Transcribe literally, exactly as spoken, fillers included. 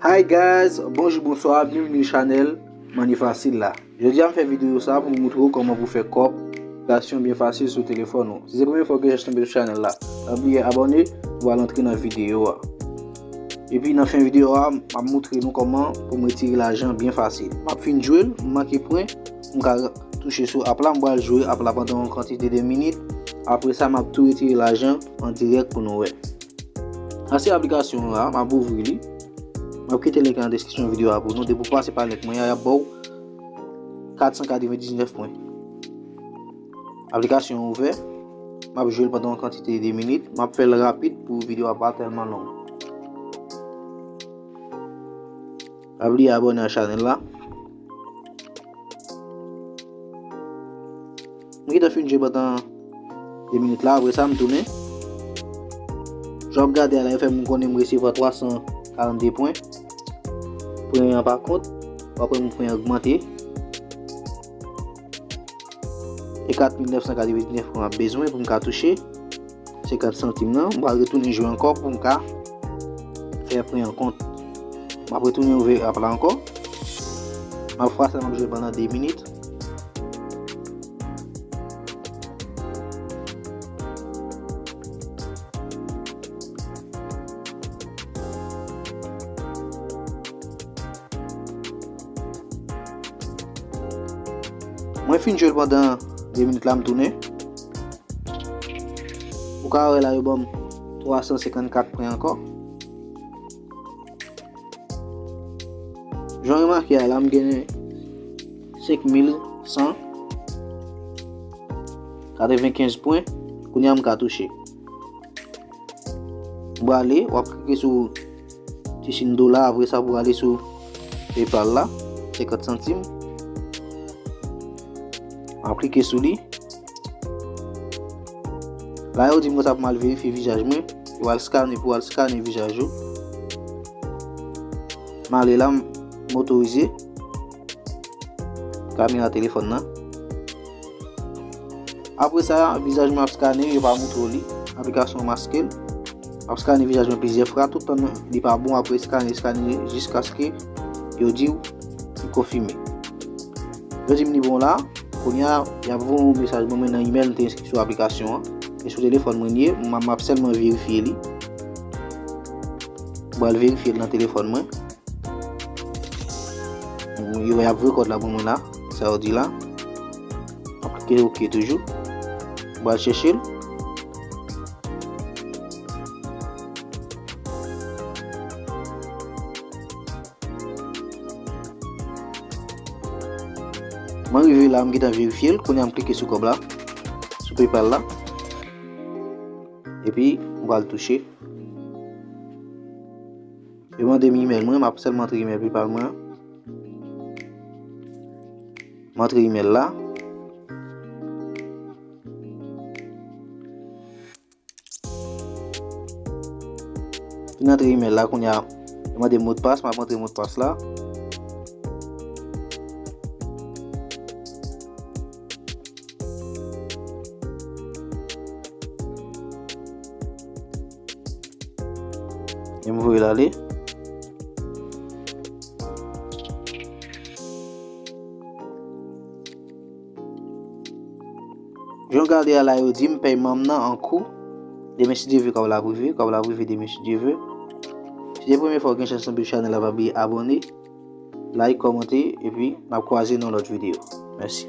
Hi guys, bonjou, bonswa, byenveni sou chanèl Manje Fasil la. Jodi a m fè videyo sa pou m moutre w kòman pou fè kòb aplikasyon byen fasil sou telefòn ou. Si se premye fwa w gen chans tonbe sou chanèl la, pa bliye abòne pou w al antre nan videyo a. Epi nan fen videyo a, m ap moutre nou kòman pou m retire lajan byen fasil. M ap fin jwe l, m manke pwen, m ka touche sou app la, m pral jwe app la pandan yon kantite de minit. Apre sa, m ap tou retire lajan an dirèk pou nou wè. Sa se aplikasyon an la, m ap ouvri li. M ap kite link nan deskripsyon videyo a pou nou. Depi w pase pa link mwen an, y ap ba w kat san katrevendiznèf pwen. Aplikasyon an ouvè. M ap jwe l pandan yon kantite de minit. M ap fè l rapid pou videyo a pa tèlman long. Pa bliye abòne a chanèl la. M gentan fin jwe pandan de minit la, apre sa m tounen. Jan w ap gade a la, yo fè m konnen m resevwa twa san karannde pwen. Pwen an pa kont, w ap wè m pwen an ogmante. E kat mil nèf san katrevendiznèf pwen m ap bezwen pou m ka touche senkant santim nan, m pral retounen jwe ankò pou m ka fè pwen an kont. M ap retounen ouvè app la ankò. M ap fè sa, m ap jwe pandan de minit. Mwen fin jwe l pandan de minit la, m tounen. Ou ka wè la, yo ban m twa san senkannkat pwen ankò. Jan w remake a la, m gen senk mil san katrevenkenz pwen. Kounye a m ka touche. M prale, w ap klike sou ti siy dola, apre sa pou ale sou PayPal la, senkant santim. M ap klike sou li. La yo di m konsa pou m al verifye vizaj mwen. Yo al skane, pou al skane vizaj ou. M ale la, m otorize kamera telefòn nan. Apre sa, vizaj mwen ap skane, yo pa moutre w li. Aplikasyon an maske l. Ap skane vizaj mwen plizyè fwa, tout tan li pa bon, apre skane, skane jiskaske yo di w li konfime. Yo di m li bon la, kounye a, y ap voye yon mesaj ban mwen nan imèl m te enskri sou aplikasyon an. E sou telefòn mwen li ye, m, m ap sèlman verifye li. M pral verifye l nan telefòn mwen. Yo, y ap voye kòd la ban mwen la, sa yo di la. M ap klike oke toujou. M pral chèche l. Mwen rive la, m gentan verifye l. Kounye a m klike sou kòb la, sou PayPal la. Epi, m pral touche. Yo mande m imèl mwen, m ap sèlman antre imèl PayPal mwen an. M antre imèl la. Fin antre imèl la, kounye a, yo mande m modpas, m ap antre modpas la. E m voye l ale. Jan w gade a la, yo di m pèyman m nan an kou. Demen, si Dye vle, kòb la ap rive, kòb la ap rive demen, si Dye vle. Si se premye fwa w gen chans tonbe sou chanèl la, pa bliye abòne, like, kòmante, epi n ap kwaze nan lòt videyo. Mèsi.